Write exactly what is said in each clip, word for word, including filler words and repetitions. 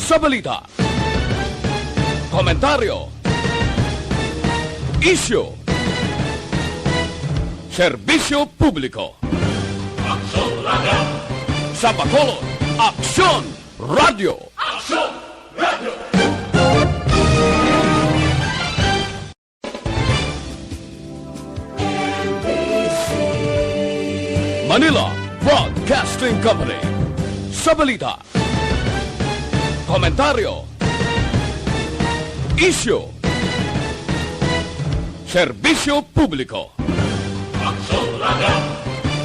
Sa balita, komentaryo, isyu, serbisyo publiko. Aksyon Radio. Sa Bacolod, Aksyon Radio. Aksyon Radio. Manila Broadcasting Company. Sa balita, komentaryo, isyu, serbisyo publiko. Aksyon Radio.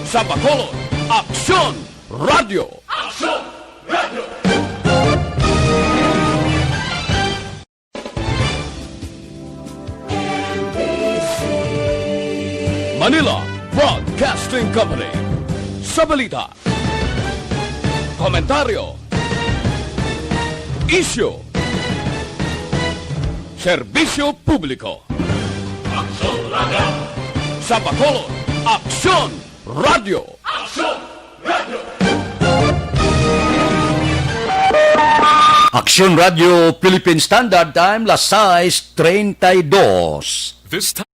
Sa Bacolod, Aksyon Radio. Aksyon Radio. Manila Broadcasting Company. Sa balita, komentaryo, isyu, serbisyo publiko. Aksyon Radio. Sa Bacolod, Aksyon Radio. Aksyon Radio. Aksyon Radio Philippine Standard Time, las sais treinta y dos. This time.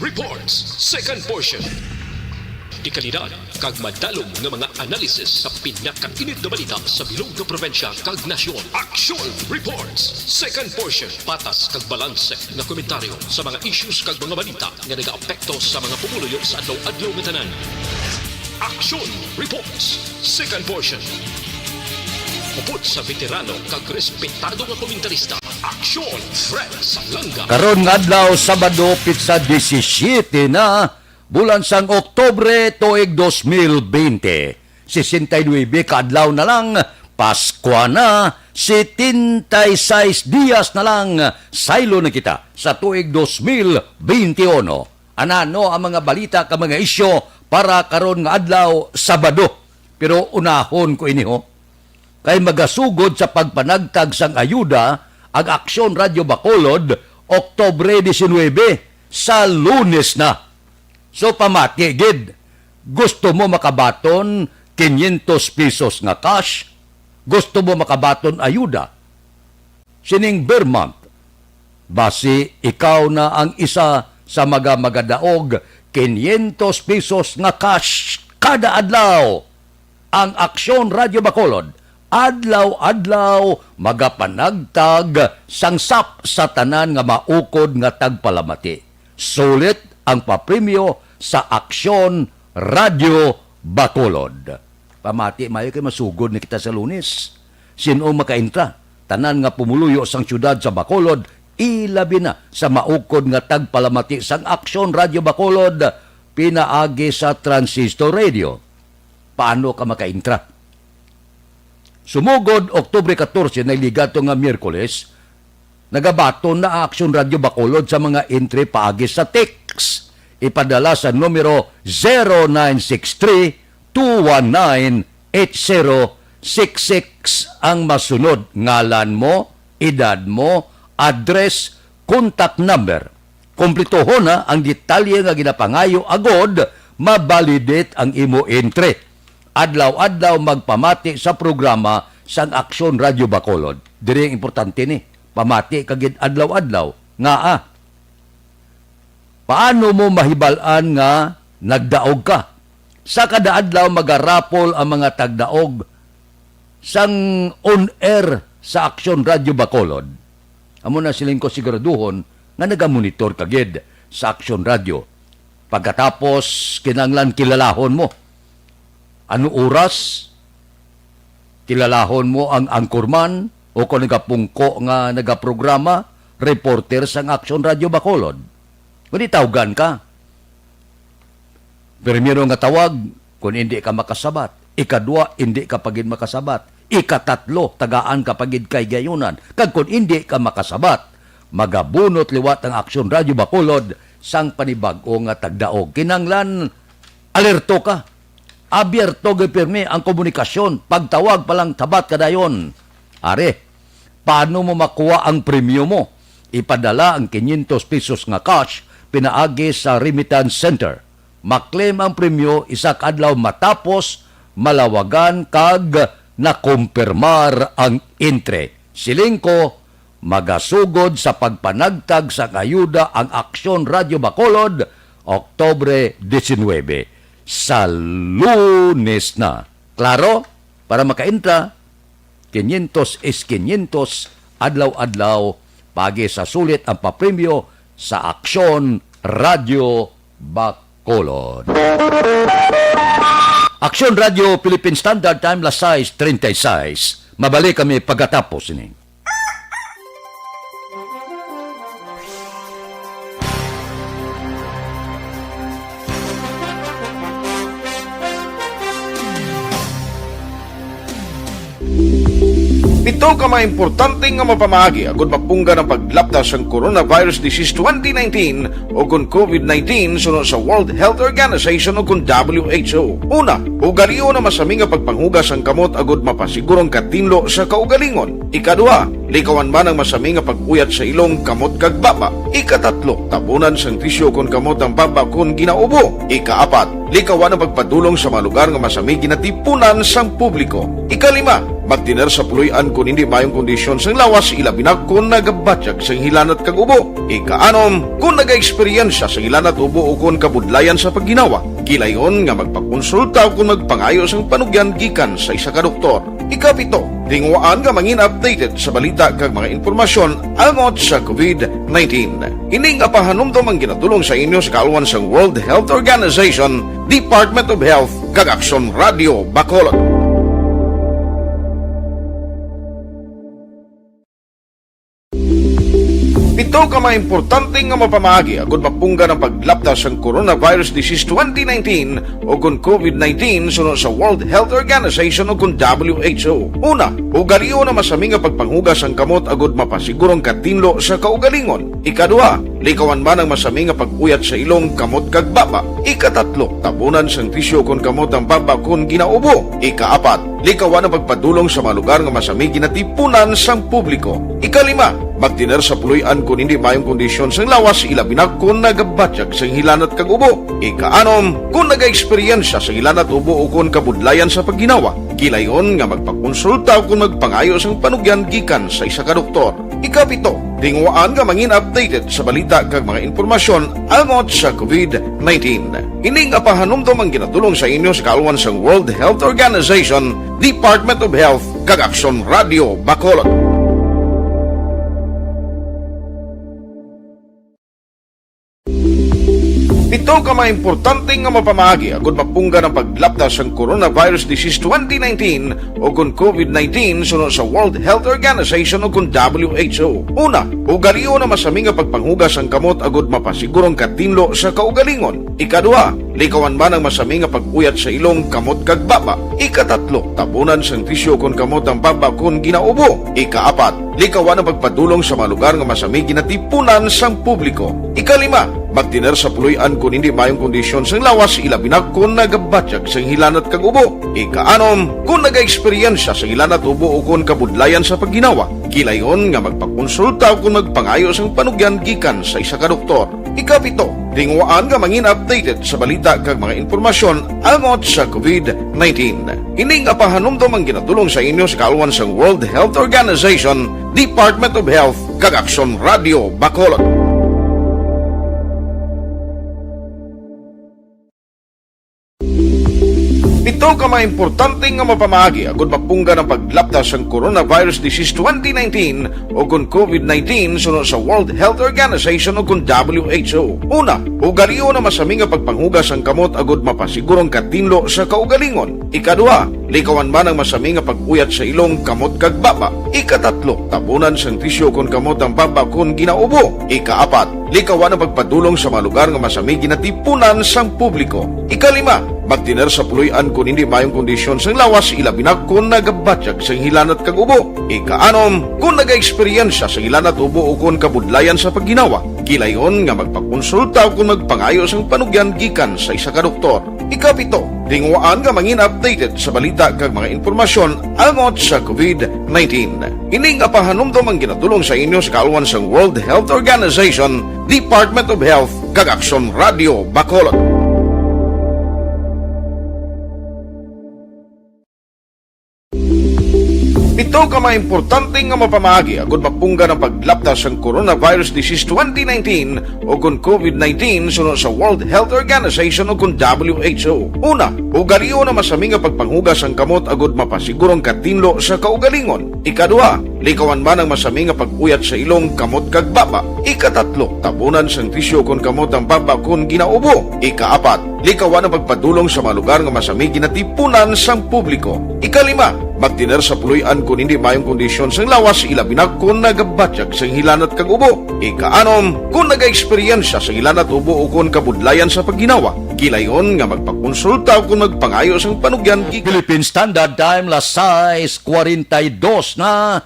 Reports, second portion. Dekalidad kag madalom nga mga analisis sa pinakainit nga balita sa bilog nga probinsya kag nasyon. Aksyon Reports, second portion. Patas kag balanse nga komentaryo sa mga issues kag mga balita nga nagaapekto sa mga pumuluyo sa adlaw-adlaw nga tanan. Aksyon Reports, second portion. Upod sa veterano kag respetado nga komentarista, Aksyon Fred Salanga. Karon nga adlaw, Sabado, pitsa disisyete na, bulan sang Oktubre, tuig dos mil bente. Sesenta y nuebe ka adlaw na lang, Paskwa na, setenta y seis dias na lang, saylo na kita sa tuig dos mil bente uno. Anano ang mga balita ka mga isyu para karon nga adlaw, Sabado? Pero unahon ko ini, ho. Kay magasugod sa pagpanagtag sang ayuda ang Aksyon Radio Bacolod, Oktubre diecinuebe, sa Lunes na. So, pamati gid, gusto mo makabaton quinientos pesos nga cash? Gusto mo makabaton ayuda sining ber month? Basi ikaw na ang isa sa mga magadaog quinientos pesos nga cash kada adlaw. Ang Aksyon Radio Bacolod, adlaw-adlaw magapanagtag sang sap sa tanan nga maukod nga tagpalamati. Sulit ang papremyo sa Aksyon Radio Bacolod. Pamati maayo kay masugod na kita sa Lunes. Sin-o makaentra? Tanan nga pumuluyo sang siyudad sa Bacolod, ilabi na sa maukod nga tagpalamati sang Aksyon Radio Bacolod, pinaagi sa Transistor Radio. Paano ka makaentra? Sumugod, Oktubre katorse, nagligad to nga Miyerkules, nagabaton na ang Aksyon Radio Bacolod sa mga entry paagi sa text. Ipadala sa numero zero nine six three two one nine eight zero six six ang masunod: ngalan mo, edad mo, address, contact number. Kumpletohon na ang detalye nga ginapangayo agod ma-validate ang imo entry. Adlaw-adlaw magpamati sa programa sang Aksyon Radio Bacolod. Diri ang importante ni, pamati ka gid adlaw-adlaw. Ngaa? Paano mo mahibal-an nga nagdaog ka? Sa kada adlaw magarapol ang mga tagdaog sang on-air sa Aksyon Radio Bacolod. Amo na siling ko siguraduhon nga nagamonitor ka gid sa Aksyon Radio. Pagkatapos, kinahanglan kilalahon mo. Ano oras? Kilalahon mo ang anchorman o kon nagapungko nga nagaprograma, reporter sang Aksyon Radio Bacolod. Kundi tawgan ka. Primero nga tawag, kung hindi ka makasabat. Ikadua, hindi ka pa gid makasabat. Ikatatlo, tagaan ka pa gid kay gayunan. Kag kung hindi ka makasabat, magabunot liwat ang Aksyon Radio Bacolod sang panibag-o nga tagdaog. Kinahanglan alerto ka. Abierto gid pirmi ang komunikasyon. Pagtawag pa lang, tabat ka dayon. Are, paano mo makuha ang premyo mo? Ipadala ang quinientos pesos nga cash pinaagi sa remittance center. Maklaim ang premyo isa ka adlaw matapos malawagan kag nakumpirmar ang entry. Siling ko, magasugod sa pagpanagtag sa ayuda ang Aksyon Radyo Bacolod, Oktubre diecinuebe, sa Lunes na. Klaro? Para makaentra, quinientos is quinientos adlaw-adlaw paagi sa sulit ang papremyo sa Aksyon Radyo Bacolod. Aksyon Radyo Philippine Standard Time, las sais treinta y seis. Mabalik kami pagkatapos ini. Pito ka mga importante nga mapamaagi agud mapunggan ang paglapta sang coronavirus disease twenty nineteen o kon covid nineteen suno sa World Health Organization o kon W H O. Una, ugalion ang masami nga pagpanghugas sang kamot agud mapasiguro ang katinlo sa kaugalingon. Ikaduha, likawan man ang masami nga pag-uyat sa ilong, kamot, kag baba. Ikatatlo, tabunan sang tisyu kon kamot ang baba kon ginaubo. Ikaapat, likawan ang pagpadulong sa mga lugar nga masami ginatipunan sang publiko. Ikalima, magtener sa puloy-an kon hindi maayong kondisyon sang lawas, ilabi na kon nagabatyag sang hilanat kag ubo. Ikaanom, kon nagaeksperyensya sang hilanat, ubo, o kon kabudlayan sa pagginawa, gilayon nga magpakonsulta o kon magpangayo sang panugyan gikan sa isa ka doktor. Ikapito, tinguhaan nga mangin updated sa balita kag mga impormasyon angot sa covid nineteen. Ini nga pahanumdom ang ginadulong sa inyo sa kaalwan sang World Health Organization, Department of Health, kag Aksyon Radio Bacolod. Pito ka mga importante nga mapamaagi agud mapunggan ang paglapta sang coronavirus disease twenty nineteen o kon covid nineteen suno sa World Health Organization o kon W H O. Una, ugalion ang masami nga pagpanghugas sang kamot agud mapasiguro ang katinlo sa kaugalingon. Ikaduha, likawan man ang masami nga pag-uyat sa ilong, kamot, kag baba. Ikatatlo, tabunan sang tisyu kon kamot ang baba kon ginaubo. Ikaapat, likawan ang pagpadulong sa mga lugar nga masami ginatipunan sang publiko. Ikalima, magtener sa puloy-an kon hindi maayong kondisyon sang lawas, ilabi na kon nagabatyag sang hilanat kag ubo. Ikaanom, kon nagaeksperyensya sang hilanat, ubo, o kon kabudlayan sa pagginawa, gilayon nga magpakonsulta o kon magpangayo sang panugyan gikan sa isa ka doktor. Ikapito, tinguhaan nga mangin updated sa balita kag mga impormasyon angot sa covid nineteen. Ini nga pahanumdom ang ginadulong sa inyo sa kaalwan sang World Health Organization, Department of Health, kag Aksyon Radio Bacolod. Pito ka mga importante nga mapamaagi agud mapunggan ang paglapta sang coronavirus disease twenty nineteen o kon covid nineteen suno sa World Health Organization o kon W H O. Una, ugalion ang masami nga pagpanghugas sang kamot agud mapasiguro ang katinlo sa kaugalingon. Ikaduha, likawan man ang masami nga pag-uyat sa ilong, kamot, kag baba. Ikatatlo, tabunan sang tisyu kon kamot ang baba kon ginaubo. Ikaapat, likawan ang pagpadulong sa mga lugar nga masami ginatipunan sang publiko. Ikalima, magtener sa puloy-an kon hindi maayong kondisyon sang lawas, ilabi na kon nagabatyag sang hilanat kag ubo. Ikaanom, kon nagaeksperyensya sang hilanat, ubo, o kon kabudlayan sa pagginawa, gilayon nga magpakonsulta o kon magpangayo sang panugyan gikan sa isa ka doktor. Ikapito, tinguhaan nga mangin updated sa balita kag mga impormasyon angot sa covid nineteen. Ini nga pahanumdom ang ginadulong sa inyo sa kaalwan sang World Health Organization, Department of Health, kag Aksyon Radio Bacolod. Pito ka mga importante nga mapamaagi agud mapunggan ang paglapta sang coronavirus disease twenty nineteen o kon covid nineteen suno sa World Health Organization o kon W H O. Una, ugalion ang masami nga pagpanghugas sang kamot agud mapasiguro ang katinlo sa kaugalingon. Ikaduha, likawan man ang masami nga pag-uyat sa ilong, kamot, kag baba. Ikatatlo, tabunan sang tisyu kon kamot ang baba kon ginaubo. Ikaapat, likawan ang pagpadulong sa mga lugar nga masami ginatipunan sang publiko. Ikalima, magtener sa puloy-an kon hindi maayong kondisyon sang lawas, ilabi na kon nagabatyag sang hilanat kag ubo. Ikaanom, kon nagaeksperyensya sang hilanat, ubo, o kon kabudlayan sa pagginawa, gilayon nga magpakonsulta o kon magpangayo sang panugyan gikan sa isa ka doktor. Ikapito, tinguhaan nga mangin updated sa balita kag mga impormasyon angot sa covid nineteen. Ini nga pahanumdom ang ginatulong sa inyo sa kaalwan sang World Health Organization, Department of Health, kag Aksyon Radio Bacolod. Pito ka mga importante nga mapamaagi agud mapunggan ang paglapta sang coronavirus disease twenty nineteen o kon covid nineteen suno sa World Health Organization o kon W H O. Una, ugalion ang masami nga pagpanghugas sang kamot agud mapasiguro ang katinlo sa kaugalingon. Ikaduha, likawan man ang masami nga pag-uyat sa ilong, kamot kag baba. Ikatatlo, tabunan sang tisyu kon kamot ang baba kon ginaubo. Ikaapat, likawan ang pagpadulong sa mga lugar nga masami ginatipunan sang publiko. Ikalima, magtener sa puloy-an kon hindi maayong kondisyon sang lawas, ilabi na kon nagabatyag sang hilanat kag ubo. Ikaanom, kon nagaeksperyensya sang hilanat, ubo o kon kabudlayan sa pagginawa, gilayon nga magpakonsulta o kon magpangayo sang panugyan gikan Philippine Standard Time, las sais cuarenta y dos na.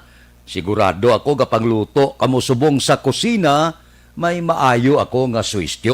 Sigurado ako gapangluto kamo subong sa kusina, may maayo ako nga suwestyon.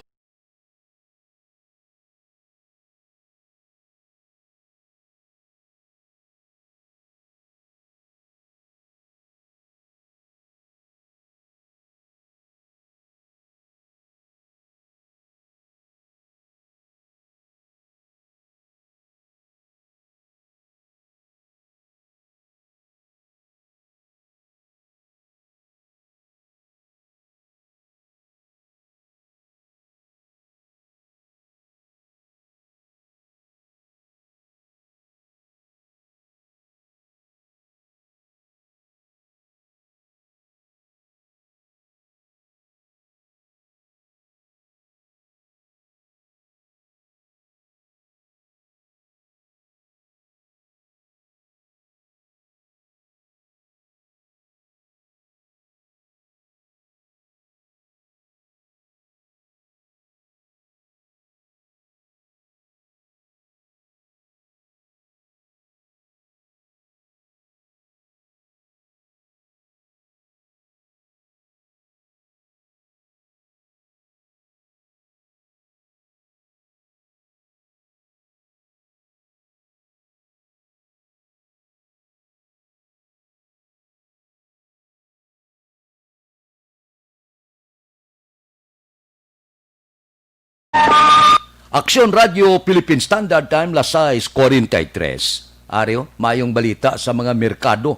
Aksyon Radio Philippine Standard Time, las sais cuarenta y tres. Ari, oh, mayong balita sa mga merkado.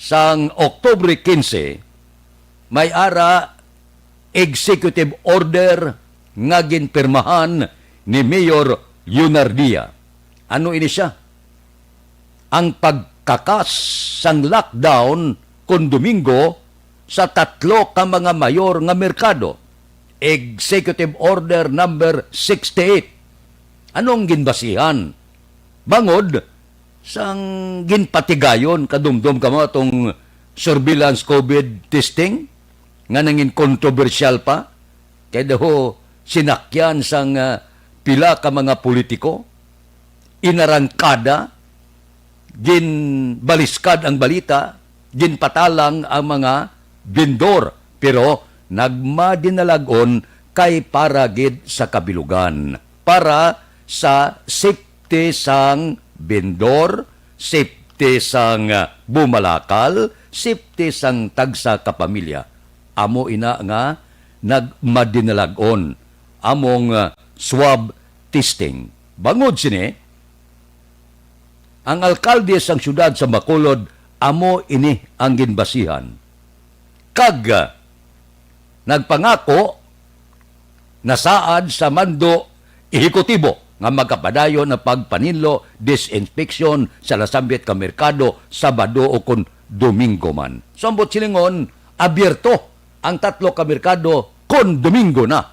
Sang Oktubre quince, may ara executive order nga ginpirmahan ni Mayor Leonardia. Ano ini sia? Ang pagkakas sang lockdown kon Domingo sa tatlo ka mga mayor nga merkado, Executive Order Number sixty-eight. Anong ginbasihan? Bangod sang ginpatigayon, kadumdom kamo, atong surveillance covid testing nga nangin kontrobersyal pa, kay daw sinakyan sang, ah, pila ka mga politiko, inarangkada, ginbaliskad ang balita, ginpatalang ang mga bendor, pero nagmadinalag-on kay para gid sa kabilugan, para sa safety sang bendor, safety sang, ah, bumalakal, safety sang tagsa ka pamilya. Amo ina nga nagmadinalag-on among, ah, swab testing. Bangod sini, ang alkalde sang siyudad sa Bacolod, amo ini ang ginbasihan. Kag, ah, nagpangako nasaad sa mando ehekutibo nga magapadayon ang pagpaninlo, disinfection sa nasambit ka merkado Sabado o kon Domingo man. Sa ambot silingon, abierto ang tatlo ka merkado kon Domingo na.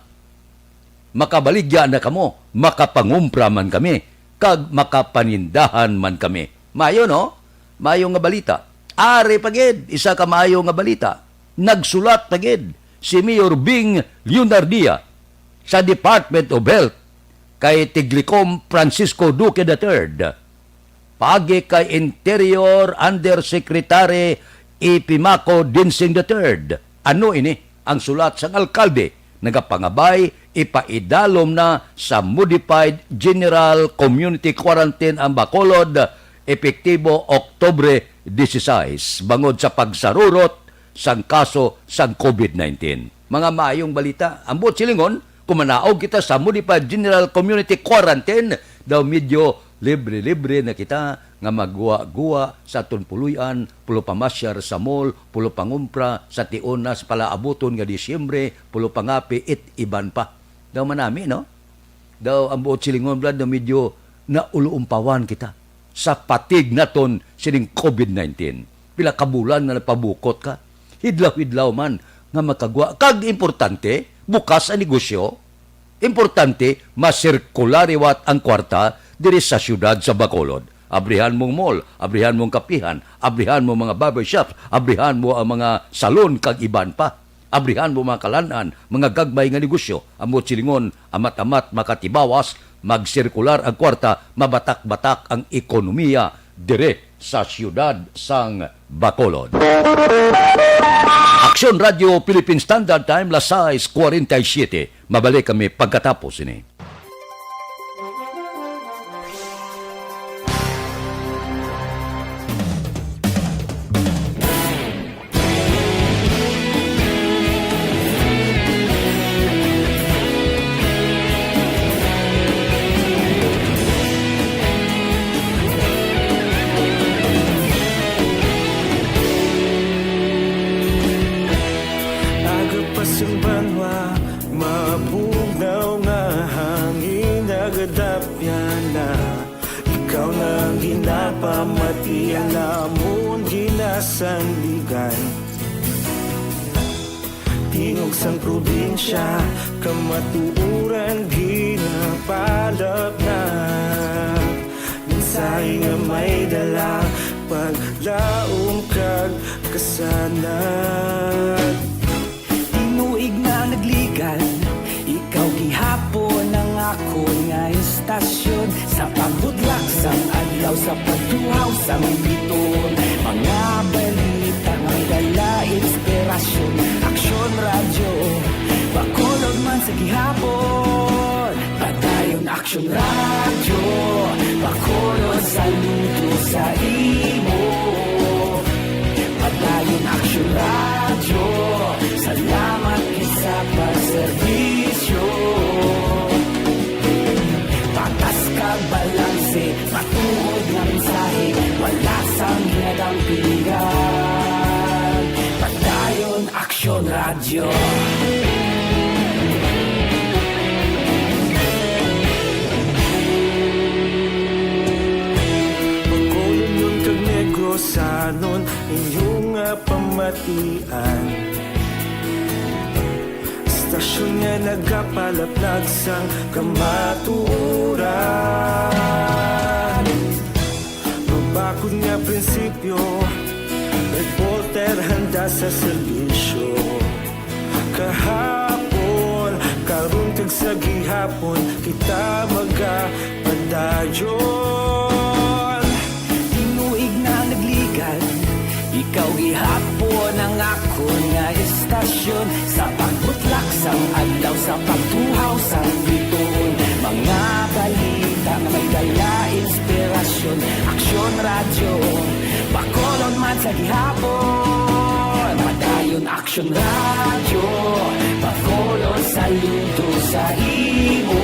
Makabaligya na kamo, makapangumpra man kami, kag makapanindahan man kami. Maayo, no? Maayo nga balita. Ari pa gid, isa ka maayo nga balita. Nagsulat pa gid si Mayor Bing Leonardia sa Department of Health kay Tiglicom Francisco Duque the third, paagi kay Interior Undersecretary Epimaco Dinsing the third. Ano ini ang sulat sang alkalde Nagapangabay, ipaidalom na sa Modified General Community Quarantine ang Bacolod, epektibo Oktubre dieciséis, bangod sa pagsarurot sang kaso sang covid nineteen. Mga maayong balita, ang buot silingon, kung manaog kita sa Modified General Community Quarantine, daw medyo libre-libre na kita nga magguwa-guwa sa aton puloy-an, pulo pa masyar sa mall, pulo pa ngumpra sa tion na sa palaabuton nga Disyembre, pulo pa ngapi, it iban pa. Daw manami, no? Daw ang buot silingon, Brad, na medyo naulumpawan kita sa patig naton sining covid nineteen. Pila ka bulan na napabukot ka, hidlaw-hidlaw man nga makagwa. Kag importante, bukas ang negosyo. Importante, masirkular liwat ang kwarta diri sa siyudad sa Bacolod. Abrihan mong mall, abrihan mong kapihan, abrihan mo mga barbershop, abrihan mo ang mga salon kag iban pa. Abrihan mo mga kalan-an, mga gagmay nga negosyo. Ang buot silingon, amat-amat makatibawas, magsirkular ang kwarta, mabatak-batak ang ekonomiya dire sa siyudad sang Bacolod. Aksyon Radyo Philippine Standard Time, las sais cuarenta y siete. Mabalik kami pagkatapos ini. Aga pa sing banwa, mabugnaw nga hangin nagadapyan na. Ikaw na ang ginapamatian namon ginasandigan. Tingog sang probinsya, kamatuoran ginapalapnag. Mensahe nga may dala, paglaom kag kasanag. Tinuig na nagligan, ikaw gihapon ang akon nga istasyon. Sa pagbutlak sang adlaw, sa pagtuhaw sang bituon, mga balita may dala inspirasyon. Aksyon Radyo, Bacolod man sa gihapon. Padayon Aksyon Radyo, Bacolod, saludo sa imo. Padayon Aksyon Radyo, salamat gid sa pagserbisyo. Patas kag balanse, matuod nga mensahe, wala sang ginadampigan. Padayon Aksyon Radyo. Bacolodnon kag Negrosanon, inyo nga pamatian. Istasyon nga nagapalaplag sang kamatuoran. Mabakod nga prinsipyo, reporter handa sa serbisyo. Kahapon, karon kag sa gihapon, kita magapadayon. Tinuig na nagligan, ikaw gihapon ang akon nga istasyon. Sa pagbutlak sang adlaw, sa pagtuhaw sang bituon, mga balita nga may dala inspirasyon. Aksyon Radyo, Bacolod man sa gihapon. Padayon Aksyon Radyo, Bacolod, saludo sa imo.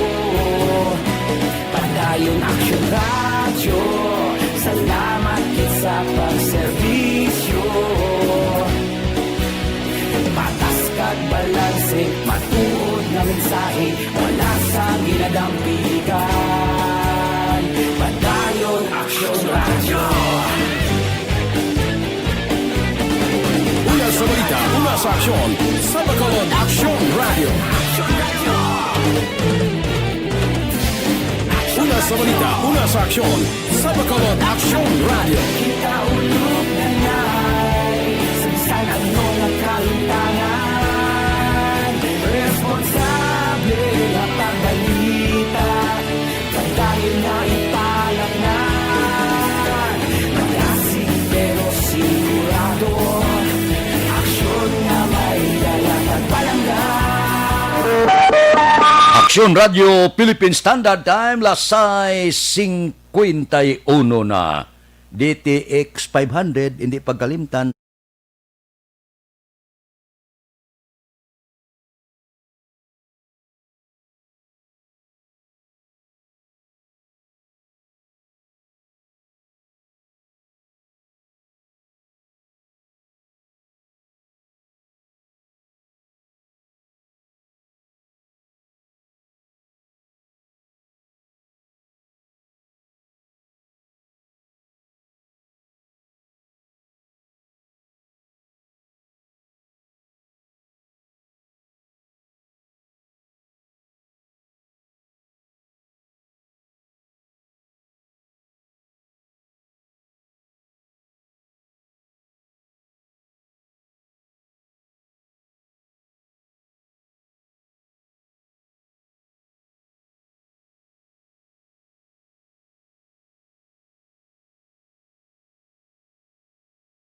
Padayon Aksyon Radyo, salamat gid sa pagserbisyo. Patas kag balanse, matuod nga mensahe, wala sang ginadampigan. Padayon Aksyon Radyo. Una sa balita, una sa aksyon, sa Bacolod Aksyon Radyo. Una sa balita, una sa aksyon, sa Bacolod Aksyon Radyo. Kita ulog na nay, sa bisan ano nga kahimtangan, responsable nga pagbalita. Padayon nga ipalatnan, magasig pero sigurado. Aksyon nga may dala kag palangga. Aksyon Radyo Philippine Standard Time, las sais singkwenta y uno na. D T X five hundred, hindi pagkalimtan.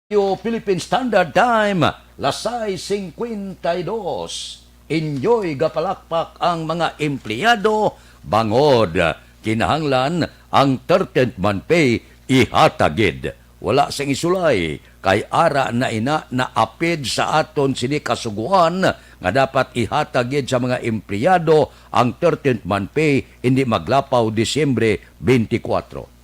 Philippine Standard Time, las sais singkwenta y dos. Inyoy gapalakpak ang mga empleyado bangod kinahanglan ang thirteenth month pay ihatag gid. Wala sing isulay, kay ara na ina naapid sa aton sini kasugoan nga dapat ihatag gid sa mga empleyado ang thirteenth month pay, hindi maglapaw Disyembre twenty-four.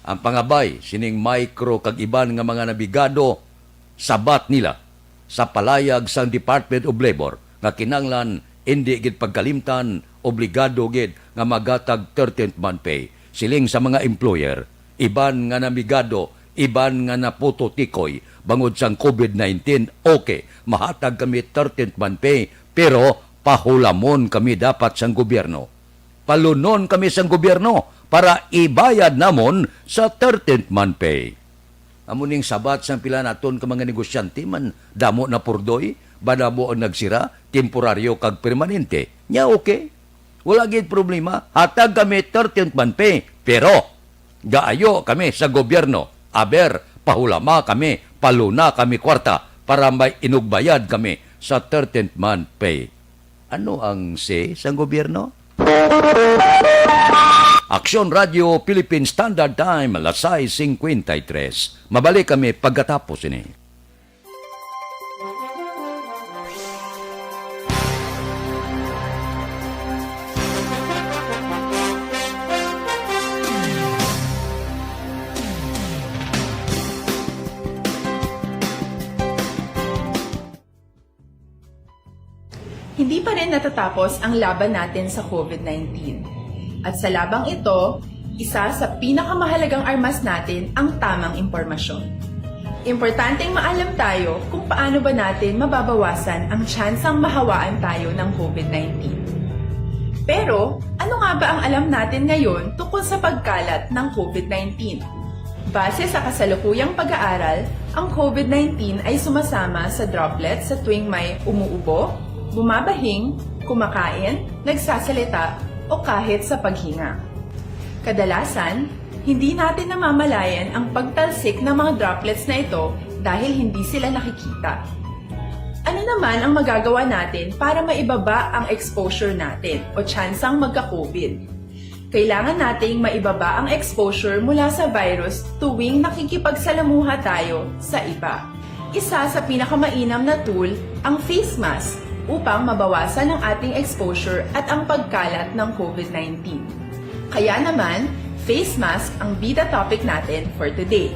Ang pangabay sining micro kag iban nga mga nabigado, sabat nila sa palayag sang Department of Labor nga kinahanglan indi gid pagkalimtan, obligado gid nga magatag thirteenth month pay. Siling sa mga employer, iban nga nabigado, iban nga naputotikoy bangod sang covid nineteen, okay, mahatag kami thirteenth month pay, pero pahulamon kami dapat sang gobyerno. Palunon kami sang gobyerno para ibayad namon sa thirteenth month pay. Amo ning sabat sang pila naton ka mga negosyante man, damo na purdoy, madamo ang nagsira, temporaryo kag permanente. Nya, okay. Wala gid problema, hatag kami thirteenth month pay, pero gaayo kami sa gobyerno. Aber, pahulama kami, paluna kami kwarta para may inugbayad kami sa thirteenth month pay. Ano ang say sang gobyerno? Aksyon Radyo Philippine Standard Time, las sais singkwenta y tres. Mabalik kami pagkatapos ini. Hindi pa rin natatapos ang laban natin sa covid nineteen. At sa labang ito, isa sa pinakamahalagang armas natin ang tamang impormasyon. Importanteng maalam tayo kung paano ba natin mababawasan ang tsansang mahawaan tayo ng covid nineteen. Pero, ano nga ba ang alam natin ngayon tungkol sa pagkalat ng covid nineteen? Base sa kasalukuyang pag-aaral, ang covid nineteen ay sumasama sa droplets sa tuwing may umuubo, bumabahing, kumakain, nagsasalita, o kahit sa paghinga. Kadalasan, hindi natin namamalayan ang pagtalsik ng mga droplets na ito dahil hindi sila nakikita. Ano naman ang magagawa natin para maibaba ang exposure natin o tsansang magka-covid? Kailangan nating maibaba ang exposure mula sa virus tuwing nakikipagsalamuha tayo sa iba. Isa sa pinakamainam na tool ang face mask upang mabawasan ang ating exposure at ang pagkalat ng covid nineteen. Kaya naman, face mask ang bida topic natin for today.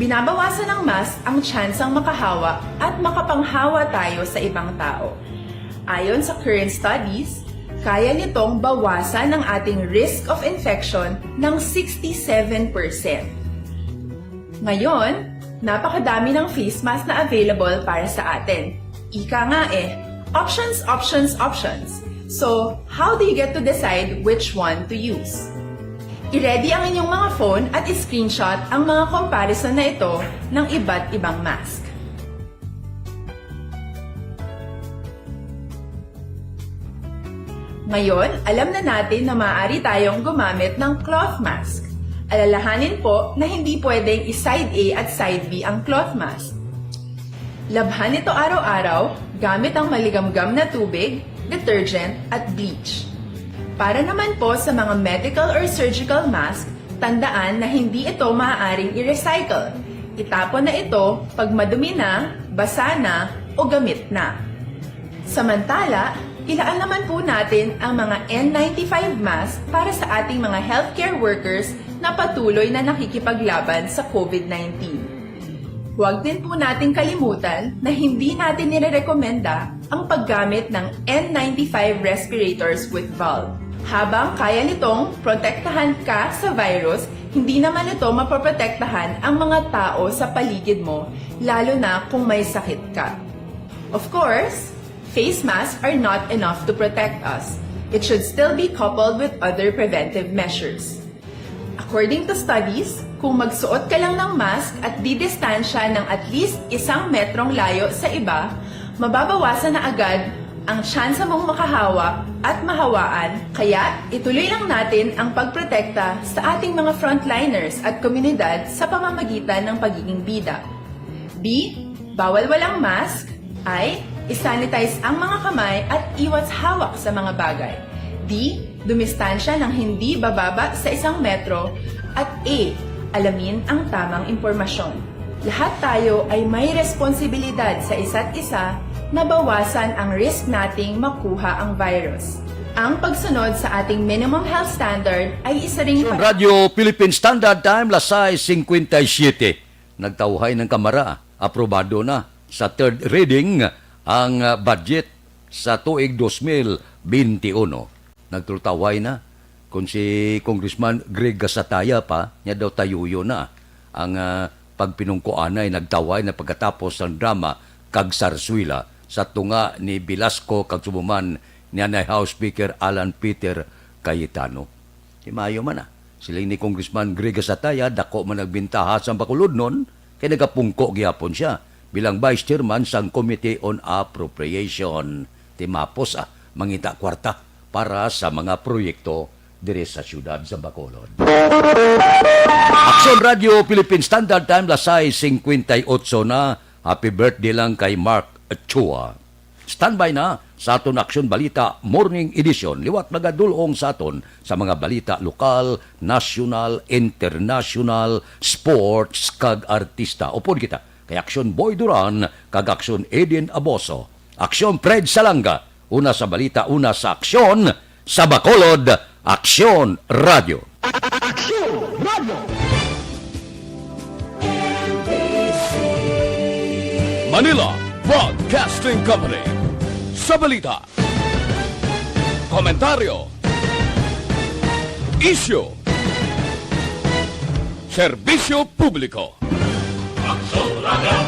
Binabawasan ng mask ang tsansang makahawa at makapanghawa tayo sa ibang tao. Ayon sa current studies, kaya nitong bawasan ang ating risk of infection ng sixty-seven percent. Ngayon, napakadami ng face mask na available para sa atin. Ika nga eh, options, options, options. So, how do you get to decide which one to use? I-ready ang inyong mga phone at i-screenshot ang mga comparison na ito ng iba't ibang mask. Ngayon, alam na natin na maaari tayong gumamit ng cloth mask. Alalahanin po na hindi pwedeng i-side A at side B ang cloth mask. Labhan ito araw-araw gamit ang maligamgam na tubig, detergent, at bleach. Para naman po sa mga medical or surgical mask, tandaan na hindi ito maaaring i-recycle. Itapon na ito pag madumi na, basa na, o gamit na. Samantala, ilaan naman po natin ang mga N ninety-five mask para sa ating mga healthcare workers na patuloy na nakikipaglaban sa COVID nineteen. Huwag din po nating kalimutan na hindi natin nirerekomenda ang paggamit ng N ninety-five respirators with valve. Habang kaya nitong protektahan ka sa virus, hindi naman ito mapoprotektahan ang mga tao sa paligid mo, lalo na kung may sakit ka. Of course, face masks are not enough to protect us. It should still be coupled with other preventive measures. According to studies, kung magsuot ka lang ng mask at didistansya ng at least isang metrong layo sa iba, mababawasan na agad ang tsansa mong makahawa at mahawaan. Kaya, ituloy lang natin ang pagprotekta sa ating mga frontliners at komunidad sa pamamagitan ng pagiging bida. B, bawal walang mask. I, isanitize ang mga kamay at iwas hawak sa mga bagay. D, dumistansya ng hindi bababa sa isang metro. At A, alamin ang tamang impormasyon. Lahat tayo ay may responsibilidad sa isa't isa na bawasan ang risk nating makuha ang virus. Ang pagsunod sa ating minimum health standard ay isa ring Radyo Philippine Standard Time, las sais cincuenta y siete. Nagtawhay ng Kamara, aprobado na sa third reading ang, ah, budget sa tuig dos mil benti uno. Nagtultawhay na kon si Congressman Greg Gasataya pa, niya daw tayuyo na ang, ah, pagpinungkuanay. Nagtawhay na pagkatapos sang drama kag sarswila sa tunga ni Velasco kag subuman ni anay House Speaker Alan Peter Cayetano. Di maayo man, ah. Siling ni Congressman Greg Gasataya, dako man ang bintaha sa Bacolodnon kay nagapungko gihapon siya bilang Vice Chairman sang Committee on Appropriation. Timapos, ah, mangita kwarta para sa mga proyekto diri sa siyudad sa Bacolod. Aksyon Radio Philippine Standard Time, las sais cincuenta y ocho na. Happy birthday lang kay Mark Chua. Standby na sa aton Aksyon Balita Morning Edition. Liwat nagadul-ong sa aton sa mga balita lokal, nasyonal, internasyonal, sports, kag artista. Upod kita kay Aksyon Boy Duran kag Aksyon Eden Aboso. Aksyon Fred Salanga, una sa balita, una sa aksyon, sa Bacolod, Aksyon Radio. Aksyon Radio. Manila Broadcasting Company. Sa balita, komentaryo, isyu, serbisyo publiko. Aksyon Radio.